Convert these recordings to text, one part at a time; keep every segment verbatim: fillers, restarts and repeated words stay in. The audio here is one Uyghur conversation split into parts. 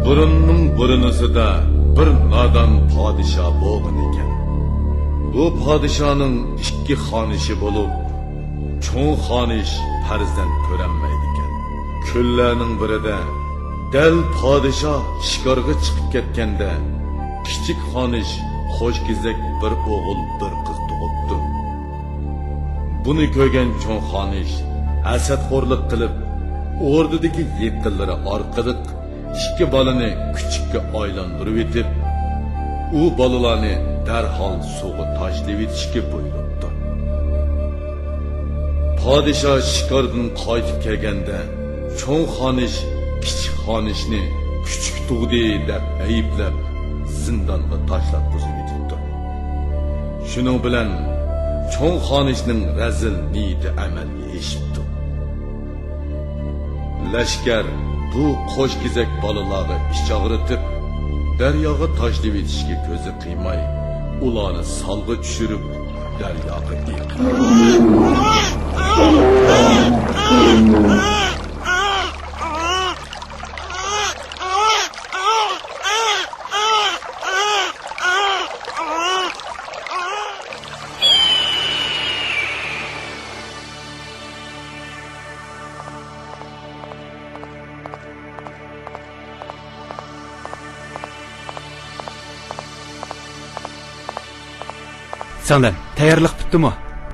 بۇرۇننىڭ بۇرۇنىسىدا بىر نادان پادىشاھ بولغان ئىكەن. بۇ پادىشاھنىڭ ئىككى خانىشى بولۇپ، چوڭ خانىش پەرزەنت كۆرەلمەيدىكەن. كۈنلەرنىڭ بىرىدە دەل پادىشاھ شىكارغا چىقىپ كەتكەندە، كىچىك خانىش قوشكېزەك بىر ئوغۇل، بىر قىز تۇغۇپتۇ. بۇنى كۆرگەن چوڭ خانىش ھەسەتخورلۇق قىلىپ، ئوردىدىكى يېقىنلىرى ئارقىلىق ئىككى بالىنى كۈچۈككە ئايلاندۇرۇۋېتىپ، ئۇ بالىلارنى دەرھال سۇغا تاشلىۋېتىشكە بۇيرۇپتۇ. پادىشاھ شىكاردىن قايتىپ كەلگەندە، چوڭ خانىش كىچىك خانىشنى كۈچۈك تۇغدى دەپ ئەيىبلەپ، زىندانغا تاشلاپ قويۇۋېتىپتۇ. شۇنىڭ بىلەن چوڭ خانىشنىڭ رەزىل نىيىتى ئەمەلگە ئېشىپتۇ. لەشكەر بۇ قوشكېزەك بالىلارغا ئىچ ئاغرىتىپ، دەرياغا تاشلىۋېتىشكە كۆزى قىيماي، ئۇلارنى سالغا چۈشۈرۈپ، دەرياغا ئېقىتىپتۇ. سىڭلىم، تەييارلىق پۈتتىمۇ؟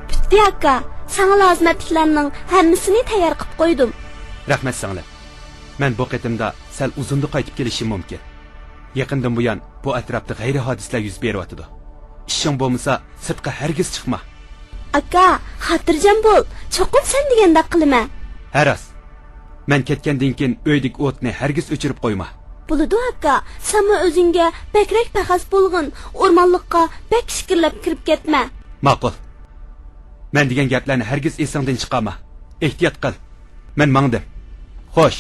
پۈتتى، ئاكا. ساڭا لازىمەتلىكلەرنىڭ ھەممىسىنى تەييار قىلىپ قويدۇم. رەھمەت، سىڭلىم. مەن بۇ قېتىمدا سەل ئۇزۇندا قايتىپ كېلىشىم مۇمكىن. يېقىندىن بۇيان بۇ ئەتراپتا غەيرىي ھادىسىلەر يۈز بېرىۋاتىدۇ. ئىشىڭ بولمىسا، سىرتقا ھەرگىز چىقما. ئاكا، خاتىرجەم بول، چوقۇم سەن دېگەندەك قىلىمەن. ھە، راست. مەن كەتكەندىن كېيىن ئۆيدىكى ئوتنى ھەرگىز ئۆچۈرۈپ قويما. بولىدۇ، ئاكا. سەنمۇ ئۆزۈڭگە بەكرەك پەخەس بولغىن، ئورمانلىققا بەك ئىچكىرىلەپ كىرىپ كەتمە. ماقۇل. مەن دېگەن گەپلەرنى ھەرگىز ئېسىڭدىن چىقارما. ئېھتىيات قىل. مەن ماڭدىم. خوش.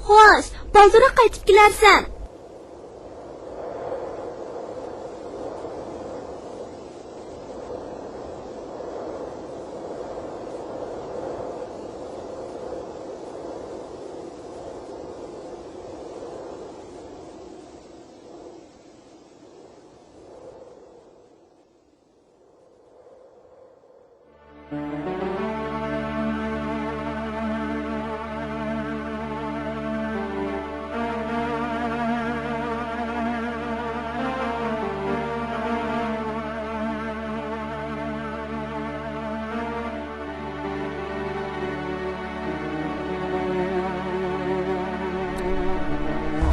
خوش، بالدۇرراق قايتىپ كېلەرسەن.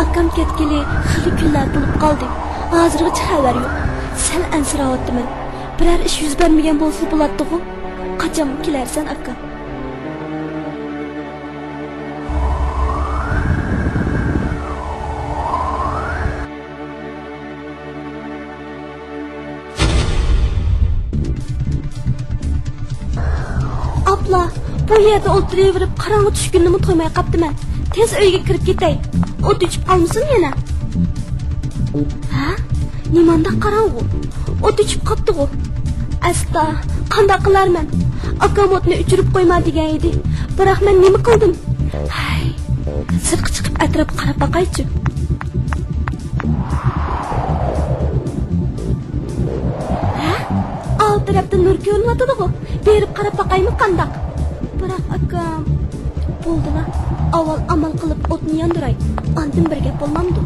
ئاكام كەتكىلى خېلى كۈنلەر بولۇپ قالدى. ھازىرغىچە خەۋەر يوق. سەل ئەنسىرەۋاتىمەن. بىرەر ئىش يۈز بەرمىگەن بولسا بولاتتىغۇ. قاچانغۇ كېلەرسەن، ئاكام؟ ئاپلا، بۇ يەردە ئولتۇرۇۋېرىپ قاراڭغۇ چۈشكىنىنىمۇ تويماي قاپتىمەن. تېز ئۆيگە كىرىپ كېتەي. ئوت ئۆچۈپ قالمىسۇن يەنە. ھە؟ نېمانداق قاراڭغۇ؟ ئوت ئۆچۈپ قاپتىغۇ. ئەستا، قانداق قىلارمەن؟ ئاكام ئوتنى ئۆچۈرۈپ قويما دېگەن ئىدى. بىراق مەن نېمە قىلدىم؟ ھەي، سىرتقا چىقىپ ئەتراپقا قاراپ باقايچۇ. ھە؟ ئالدى تەرەپتە نۇر كۆرۈنۈۋاتىدىغۇ. بېرىپ قاراپ باقايمۇ قانداق؟ بىراق ئاكام. بولدىلا، ئاۋۋال ئامال قىلىپ ئوتنى ياندۇراي. ئاندىن بىر گەپ بولمامدۇ؟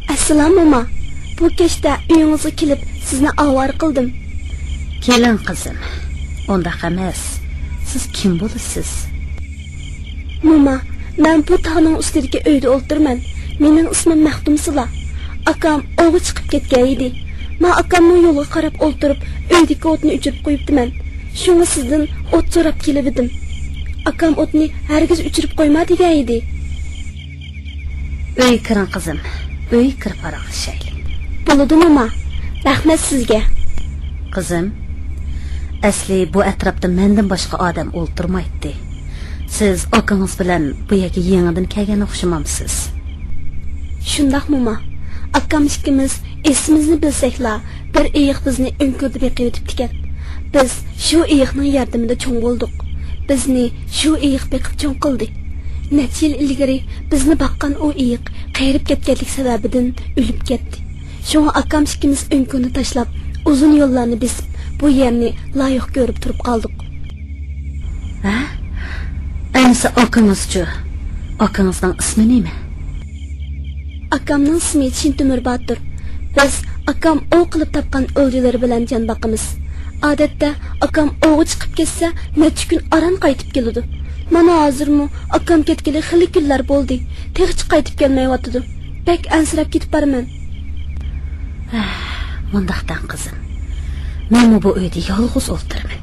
ئەسسالام، موما. بۇ كەچتە ئۆيىڭىزگە كېلىپ، سىزنى ئاۋارە قىلدىم. كېلىڭ، قىزىم. ئۇنداق ئەمەس. سىز كىم بولىسىز؟ موما، مەن بۇ تاغنىڭ ئۈستىدىكى ئۆيدە ئولتۇرىمەن. مېنىڭ ئىسمىم مەختۇمسۇلا. ئاكام ئوۋغا چىقىپ كەتكەن ئىدى. مەن ئاكامنىڭ يولغا قاراپ ئولتۇرۇپ، ئۆيدىكى ئوتنى ئۆچۈرۈپ قويۇپتىمەن. شۇڭا سىزدىن ئوت سوراپ كېلىۋىدىم. ئاكام ئوتنى ھەرگىز ئۆچۈرۈپ قويما دېگەن ئىدى. ئۆيگە كىرىڭ، قىزىم. ئۆيگە كىرىپ پاراڭلىشايلى. بولىدۇ، موما. رەھمەت سىزگە. قىزىم، ئەسلى بۇ ئەتراپتا مەندىن باشقا ئادەم ئولتۇرمايتتى. سىز ئاكىڭىز بىلەن بۇ يەرگە يېڭىدىن كەلگەن ئوخشىمامسىز؟ شۇنداق، موما. ئاكام ئىككىمىز ئېسىمىزنى بىلسەكلا، بىر ئېيىق بىزنى ئۆڭكۈردە بېقىۋېتىپتىكەن. بىز شۇ ئېيىقنىڭ ياردىمىدە چوڭ بولدۇق. بىزنى شۇ ئېيىق بېقىپ چوڭ قىلدى. نەچچە يىل ئىلگىرى بىزنى باققان ئۇ ئېيىق قېرىپ كەتكەنلىك سەۋەبىدىن ئۆلۈپ كەتتى. شۇڭا ئاكام ئىككىمىز ئۆڭكۈرنى تاشلاپ، ئۇزۇن يوللارنى بېسىپ، بۇ يەرنى لايىق كۆرۈپ تۇرۇپ قالدۇق. ھە؟ ئەمىسە ئاكىڭىزچۇ؟ ئاكىڭىزنىڭ ئىسمى نېمە؟ ئاكامنىڭ ئىسمى چىن تۆمۈر باتۇر. بىز ئاكام ئوۋ قىلىپ تاپقان ئۆلجىلىرى بىلەن جان باقىمىز. ئادەتتە ئاكام ئوۋغا چىقىپ كەتسە، نەچچە كۈن ئاران قايتىپ كېلىدۇ. مانا ھازىرمۇ ئاكام كەتكىلى خېلى كۈنلەر بولدى، تېخىچە قايتىپ كەلمەيۋاتىدۇ. بەك ئەنسىرەپ كېتىپ بارىمەن. ھە، مۇنداق دەڭ، قىزىم. مەنمۇ بۇ ئۆيدە يالغۇز ئولتۇرىمەن.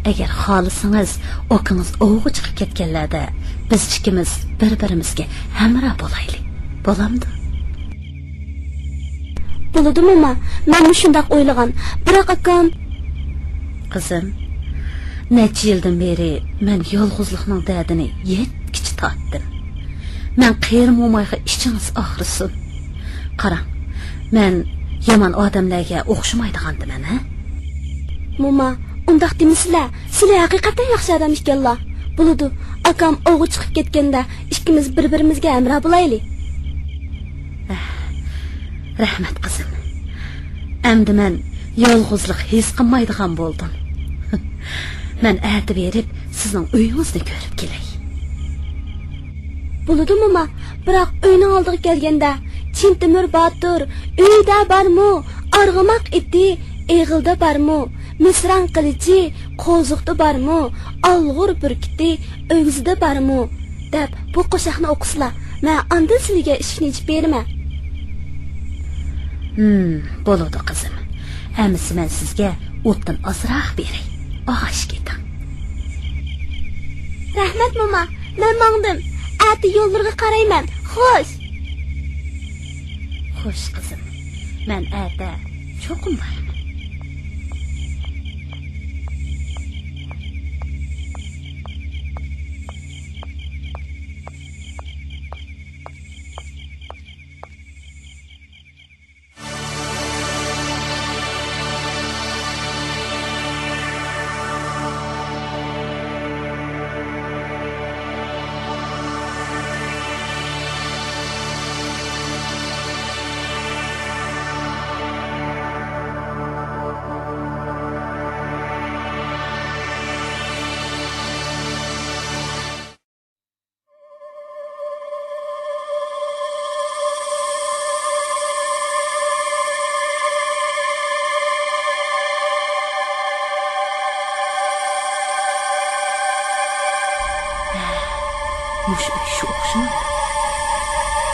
ئەگەر خالىسىڭىز، ئاكىڭىز ئوۋغا چىقىپ كەتكەنلەردە، بىز ئىككىمىز بىر-بىرىمىزگە ھەمراھ بولايلى. بولامدۇ؟ بولىدۇ، موما. مەنمۇ شۇنداق ئويلىغان. بىراق ئاكام. قىزىم، نەچچە يىلدىن بېرى مەن يالغۇزلۇقنىڭ دەردىنى يەتكۈچە تارتتىم. مەن قېرى مومايغا ئىچىڭىز ئاغرىسۇن. قاراڭ، مەن يامان ئادەملەرگە ئوخشىمايدىغاندىمەن، ھە؟ موما، ئۇنداق دېمىسىلە، سىلى ھەقىقەتەن ياخشى ئادەم ئىكەنلا. بولىدۇ، ئاكام ئوۋغا چىقىپ كەتكەندە ئىككىمىز بىر-بىرىمىزگە ھەمراھ بولايلى. رەھمەت، قىزىم. ئەمدى مەن يالغۇزلۇق ھېس قىلمايدىغان بولدۇم. مەن ئەتە بېرىپ سىزنىڭ ئۆيىڭىزنى كۆرۈپ كېلەي. بولىدۇ، موما، بىراق ئۆينىڭ ئالدىغا كەلگەندە، چىن تۆمۈر باتۇر ئۆيدە بارمۇ؟ ئارغىماق ئېتى ئېغىلدا بارمۇ؟ مىسران قىلىچى قوزۇقتا بارمۇ؟ ئالغۇر بۈركۈتى ئۆگزىدە بارمۇ؟ دەپ بۇ قوشاقنى ئوقۇسىلا، مەن ئاندىن سىلىگە ئىشىكنى ئېچىپ بېرىمەن. ھىم، بولىدۇ، قىزىم. ئەمىسە مەن سىزگە ئوتتىن ئازراق بېرەي. ئاغاش كېتىڭ. رەھمەت، موما. مەن ماڭدىم. ئەتە يوللىرىغا قارايمەن. خوش. خوش، قىزىم. مەن ئەتە چوقۇم بارىمەن. مۇشۇ ئۆي شۇ ئوخشىمامدۇ؟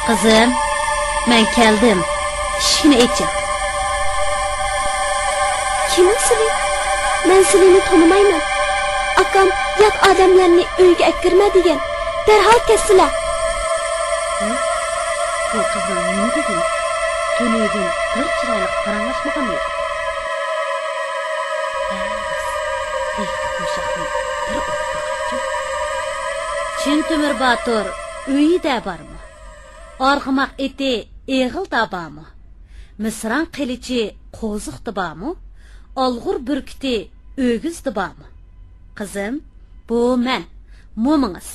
قىزىم، مەن كەلدىم. ئىشىكنى ئېچىڭ. كىمىڭ سىلى؟ مەن سىلىنى تونۇمايمەن. ئاكام يات ئادەملەرنى ئۆيگە ئەكىرمە دېگەن. دەرھال كەتسىلە. ھە؟ بۇ قىزنىڭ نېمە دېگىنى؟ تۈنۈگۈن بىر چىرايلىق پاراڭلاشمىغان ئىدۇق. ھە، راست. ئېيتقۇ، قوشاقنى بىر ئوقۇپ باقايچۇ. چىن تۆمۈر باتۇر ئۆيىدە بارمۇ؟ ئارغىماق ئېتى ئېغىلدا بارمۇ؟ مىسران قىلىچى قوزۇقتا بارمۇ؟ ئالغۇر بۈركۈتى ئۆگزىدە بارمۇ؟ قىزىم، بۇ مەن، مومىڭىز.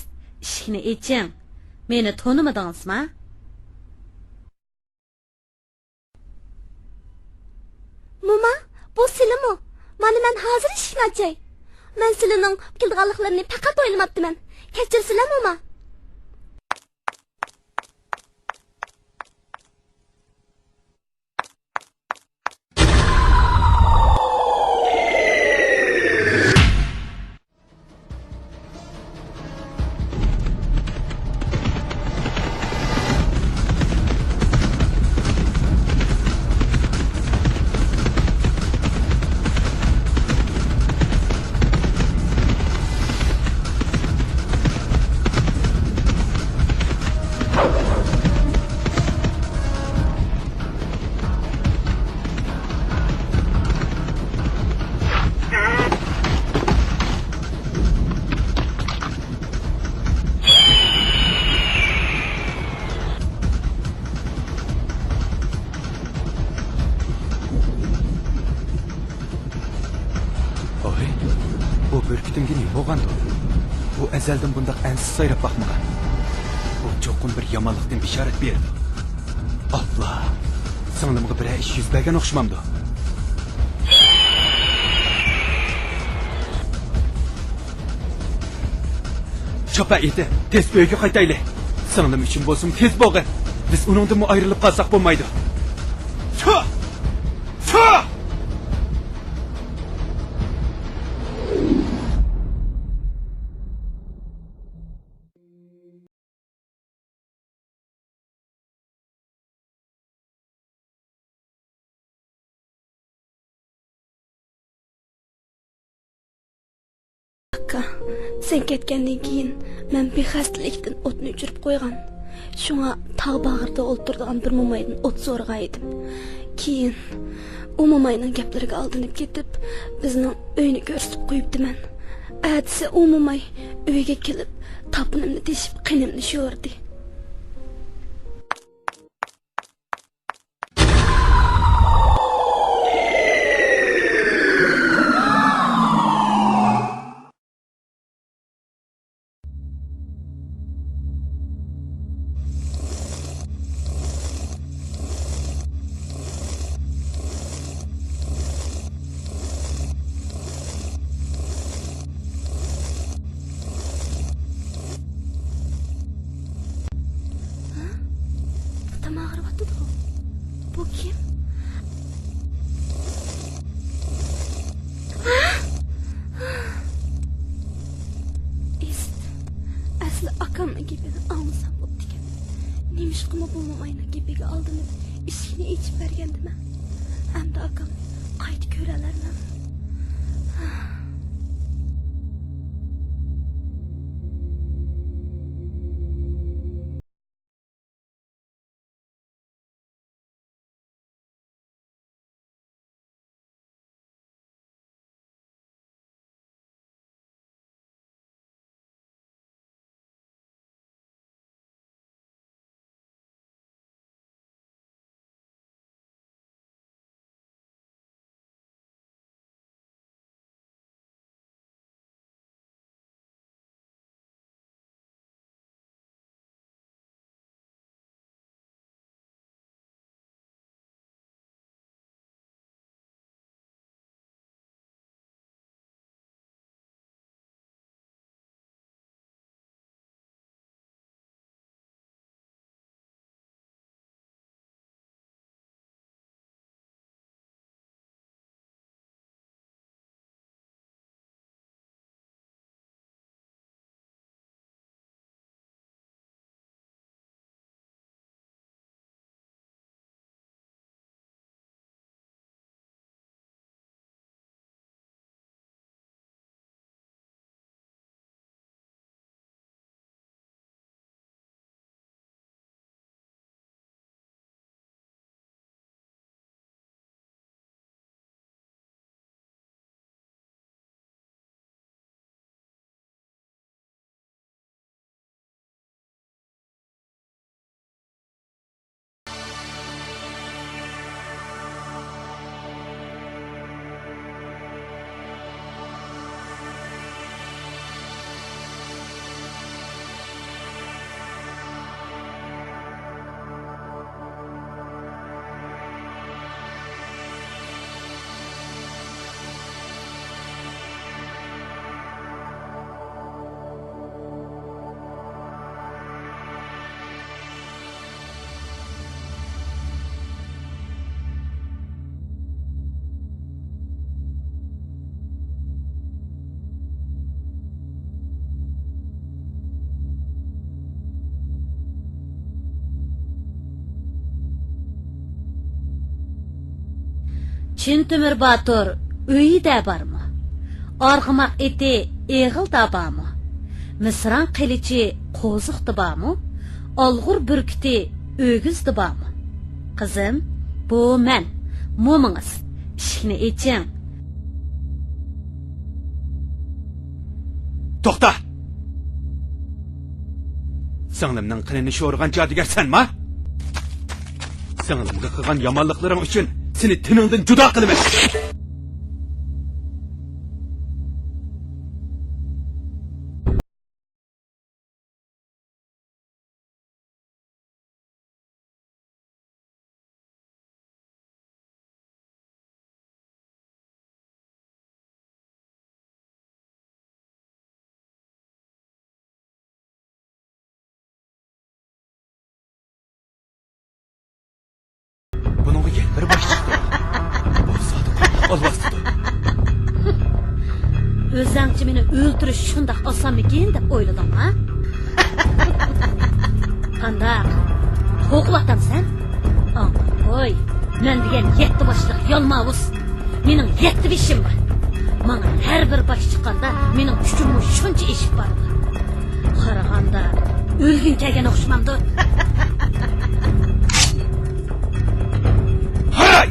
ئىشىكنى ئېچىڭ. مېنى تونۇمىدىڭىزما؟ موما، بۇ سىلىمۇ؟ مانا مەن ھازىر ئىشىكنى ئاچاي. مەن سىلىنىڭ كېلىدىغانلىقلىرىنى پەقەت ئويلىماپتىمەن. كەچۈرسىلە، موما. بۈركۈتۈمگە نېمە بولغاندۇ؟ ئۇ ئەزەلدىن بۇنداق ئەنسىز سايراپ باقمىغان. بۇ چوقۇم بىر يامانلىقتىن بېشارەت بېرىدۇ. ئاللا! سىڭلىمغا بىرەر ئىش يۈز بەرگەن ئوخشىمامدۇ؟ چاپا ئېتى، تېز ئۆيگە قايتايلى. سىڭلىم ئۈچۈن بولسىمۇ تېز بولغىن. بىز ئۇنىڭدىنمۇ ئايرىلىپ قالساق بولمايدۇ. چۇ! چۇ! ئاكا، سەن كەتكەندىن كېيىن مەن بىخەستەلىكتىن ئوتنى ئۆچۈرۈپ قويغان. شۇڭا تاغ باغرىدا ئولتۇرىدىغان بىر مومايدىن ئوت سورىغان ئىدىم. كېيىن ئۇ موماينىڭ گەپلىرىگە ئالدىنىپ كېتىپ، بىزنىڭ ئۆينى كۆرسىتىپ قويۇپتىمەن. ئەتىسى ئۇ موماي ئۆيگە كېلىپ، تاپىنىمنى تېشىپ، قېنىمنى شوردى. دادام ئاغرىۋاتىدۇ. بۇ كىم؟ ئىست، ئەسلى ئاكامنىڭ گېپىنى ئاڭلىسام بوپتىكەن. نېمىشقىمۇ بۇ موماينىڭ گېپىگە ئالدىنىپ، ئىشىكنى ئېچىپ بەرگەندىمەن. ئەمدى ئاكامنى قايتا كۆرەلەرمەن؟ چىن تۆمۈر باتۇر ئۆيىدە بارمۇ؟ ئارغىماق ئېتى ئېغىلدا بارمۇ؟ مىسران قىلىچى قوزۇقتا بارمۇ؟ ئالغۇر بۈركۈتى ئۆگزىدە بارمۇ؟ قىزىم، بۇ مەن، مومىڭىز. ئىشىكنى ئېچىڭ. توختا! سىڭلىمنىڭ قېنىنى شورىغان جادۇگەر سەنما؟ سىڭلىمگە قىلغان يامانلىقلىرىڭ ئۈچۈن سېنى تېنىڭدىن جۇدا قىلىمەن. بىر باش چىقتى. بولسا ئالۋاستىدۇر. ئۆزەڭچە مېنى ئۆلتۈرۈش شۇنداق ئاسانمىكىن دەپ ئويلىدىڭ، ھە؟ قانداق؟ قورقۇۋاتامسەن؟ ئاڭلاپ قوي، مەن دېگەن يەتتە باشلىق يالماۋۇز. مېنىڭ يەتتە بېشىم بار. ماڭا ھەر بىر باش چىققاندا مېنىڭ كۈچۈممۇ شۇنچە ئېشىپ بارىدۇ. قارىغاندا ئۆلگۈڭ كەلگەن ئوخشىمامدۇ؟ ھاراي!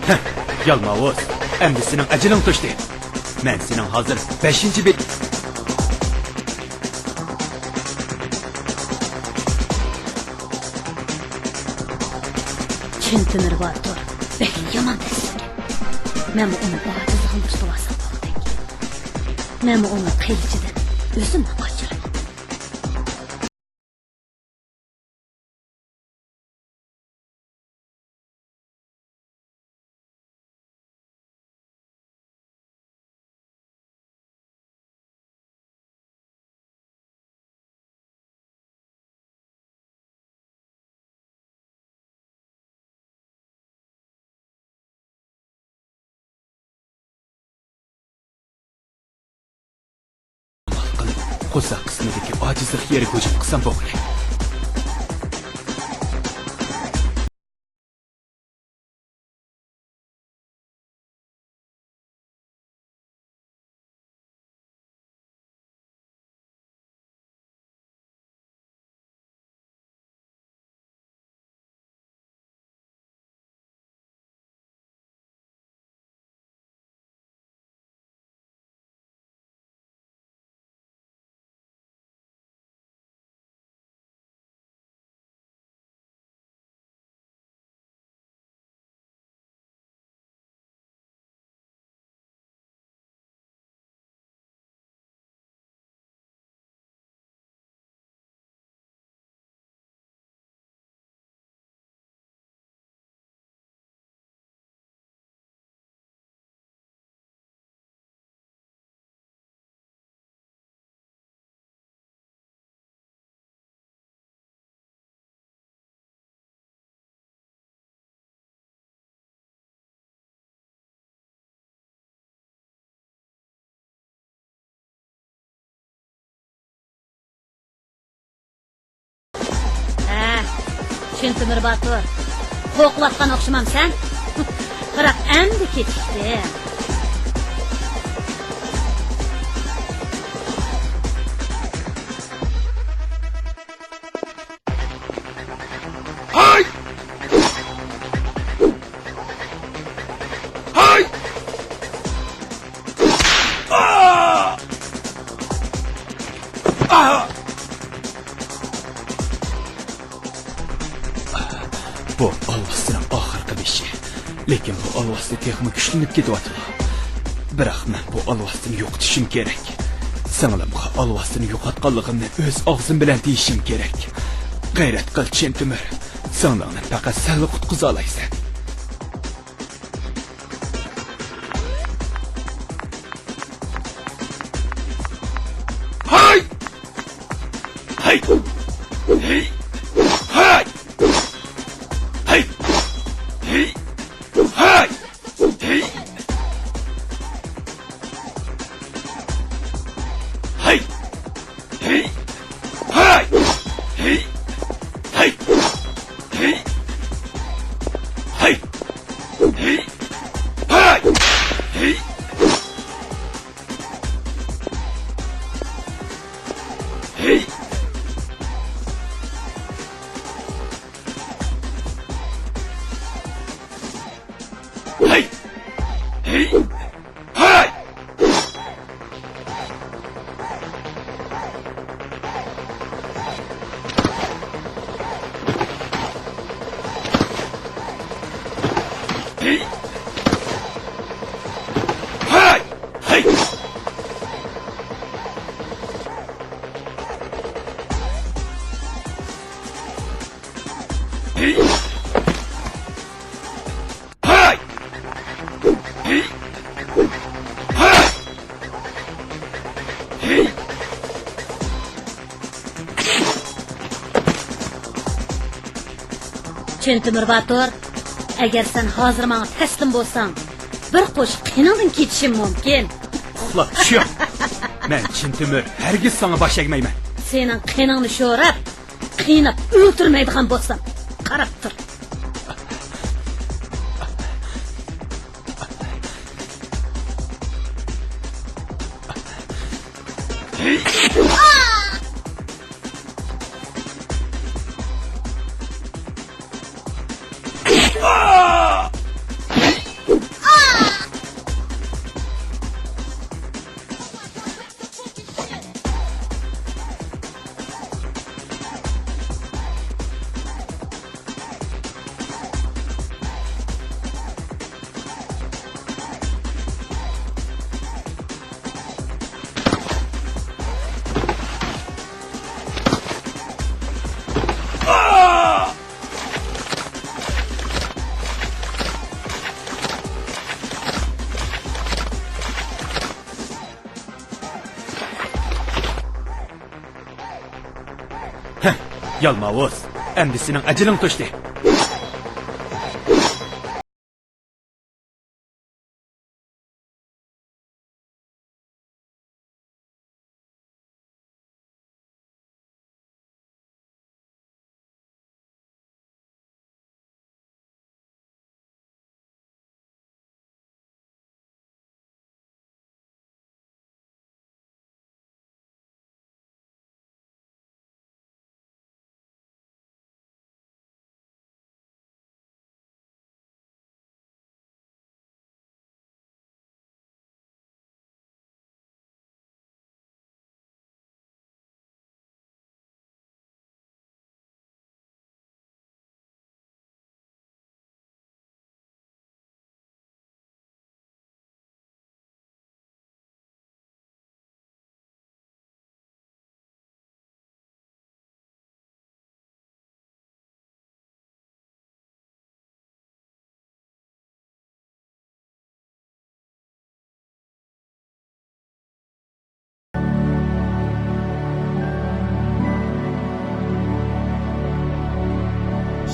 ھە، يالماۋۇز، ئەمدى سېنىڭ ئەجىلىڭ توشتى. مەن سېنىڭ ھازىر بەشىنچى بېت. چىن تۆمۈر باتۇر بەك يامان دەسسىگەن. مەنمۇ ئۇنىڭ ئاجىزلىقىنى تۇتۇۋالسام بولدى. مەنمۇ ئۇنىڭ قىلىچىدىن ئۆزۈمنى قاچۇرىمەن. قىلىپ، قورساق قىسمىدىكى ئاجىزلىق يېرىگە ھۇجۇم قىلسام بولغۇدەك. چىن تۆمۈر باتۇر، قورقۇۋاتقان ئوخشىمامسەن؟ بىراق ئەمدى كېتىشتى. ھاي! ھاي! ئا! ئا! بۇ ئالۋاستىنىڭ ئاخىرقى بېشى. لېكىن بۇ ئالۋاستى تېخىمۇ كۈچلىنىپ كېتىۋاتىدۇ. بىراق مەن بۇ ئالۋاستىنى يوقىتىشىم كېرەك. سىڭلىمغا ئالۋاستىنى يوقاتقانلىقىمنى ئۆز ئاغزىم بىلەن دېيىشىم كېرەك. غەيرەت قىل، چىن تۆمۈر. سىڭلىڭنى پەقەت سەنلا قۇتقۇزالايسەن. ھاي! ھاي! ھاي! ھاي! ھاي! چىن تۆمۈر باتۇر، ئەگەر سەن ھازىر ماڭا تەسلىم بولساڭ، بىر قوش قېنىڭدىن كېتىشىم مۇمكىن. ئۇخلاپ چۈش. مەن چىن تۆمۈر ھەرگىز ساڭا باش ئەگمەيمەن. سېنىڭ قېنىڭنى شوراپ، قىيناپ ئۆلتۈرمەيدىغان بولسام، قاراپ تۇر. ھە، يالماۋۇز، ئەمدى سېنىڭ ئەجىلىڭ توشتى.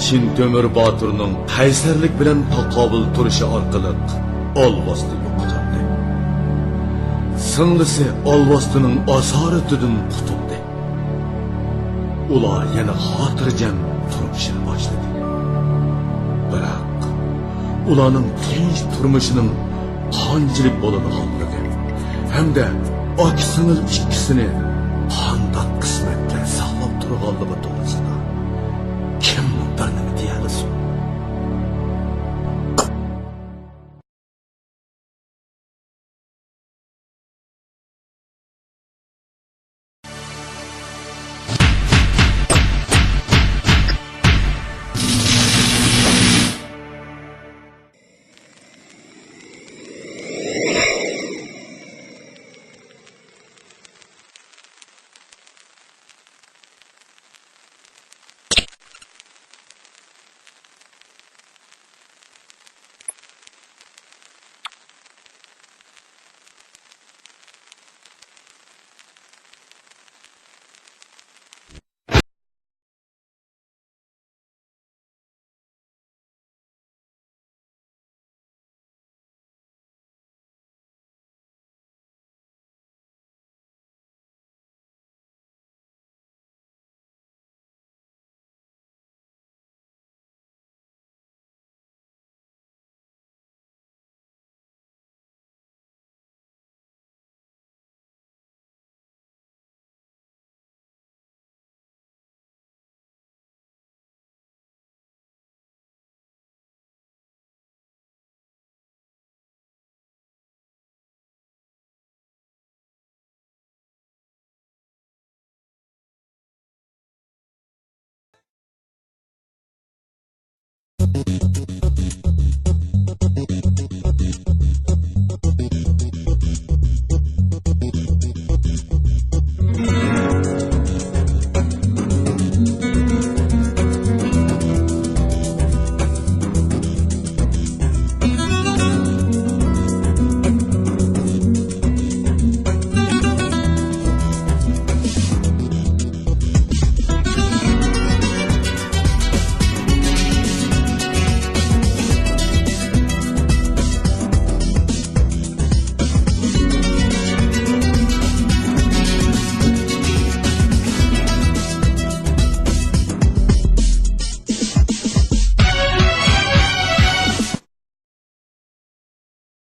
چىن تۆمۈر باتۇرنىڭ قەيسەرلىك بىلەن تاقابىل تۇرۇشى ئارقىلىق ئالۋاستى يوقىتىلدى. سىڭلىسى ئالۋاستىنىڭ ئاسارىتىدىن قۇتۇلدى. ئۇلار يەنە خاتىرجەم تۇرمۇشىنى باشلىدى. بىراق، ئۇلارنىڭ تىنچ تۇرمۇشىنىڭ قانچىلىك بولىدىغانلىقى ھەمدە ئاكا-سىڭىل ئىككىسىنى قانداق قىسمەتلەر ساقلاپ تۇرغانلىقى توغرىسىدا كىم بىر نېمە دېيەلىسۇن؟